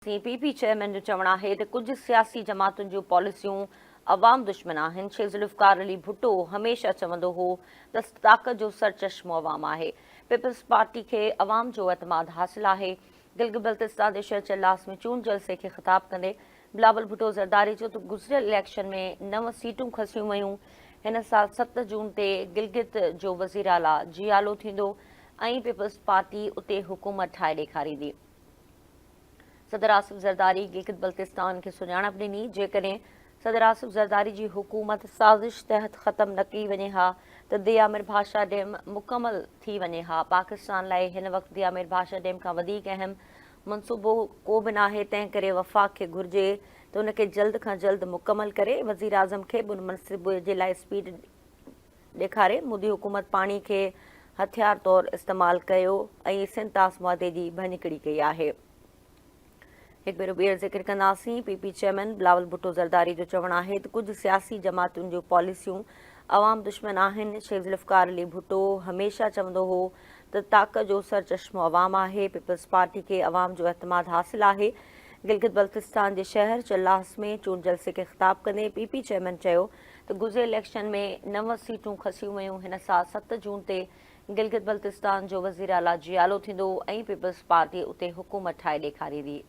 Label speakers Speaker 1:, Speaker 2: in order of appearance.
Speaker 1: سي P P chairman جو چوڻ آهي ته ڪجهه سياسي جماعتن جون پاليسيون عوام دشمن آهن، شيخ ذوالفقار علي ڀٽو هميشه چوندو هو ته طاقت جو سرچشمو عوام آهي، پيپلز پارٽي کي عوام جو اعتماد حاصل آهي. گلگت بلتستان جي شهر چلاس ۾ چونڊ جلسي کي خطاب ڪندي بلاول ڀٽو زرداري چيو ته گذريل اليڪشن ۾ نو سيٽون کسيون ويون، هن سال 7 جون تي گلگت جو وزيراعليٰ جيالو ٿيندو ۽ پيپلز پارٽي اتي حڪومت ٺاهي ڏيکاريندي. صدر آصف زرداري گلگت بلتستان کي سڃاڻپ ڏني، جيڪڏهن صدر آصف زرداري جي حڪومت سازش تحت ختم نه ڪئي وڃي ها ته ديامر ڀاشا ڊيم مڪمل ٿي وڃي ها، پاڪستان لاء هن وقت ديامر ڀاشا ڊيم کان وڌيڪ اهم منصوبو ڪو به ناهي، تنهن ڪري وفاق کي گهرجي ته ان کي جلد کان جلد مڪمل ڪري، وزيراعظم کي به ان منصوبي جي لاء اسپيڊ ڏيکاري، مودي حڪومت پاڻي کي هٿيار طور استعمال ڪيو ۽ سنڌ طاس معاهدي جي ڀڃڪڙي ڪئي آهي. هڪ ڀيرو ٻيهر ذڪر ڪنداسين، P P chairman Bilawal Bhutto Zardari جو چوڻ آهي ته ڪجهه سياسي جماعتن جون پاليسيون عوام دشمن آهن، شيخ ذوالفقار علي ڀٽو هميشه چوندو هو ته طاقت جو سرچشمو عوام آهي، پيپلز پارٽي کي عوام جو اعتماد حاصل آهي. گلگت بلتستان جي شهر چلاس ۾ چونڊ جلسي کي خطاب ڪندي پي پي چيئرمين چيو ته گذريل اليڪشن ۾ نو سيٽون کسيون ويون، هن سال 7 جون تي گلگت بلتستان جو وزيراعليٰ جيالو ٿيندو ۽ پيپلز پارٽي اتي حڪومت ٺاهي ڏيکاريندي.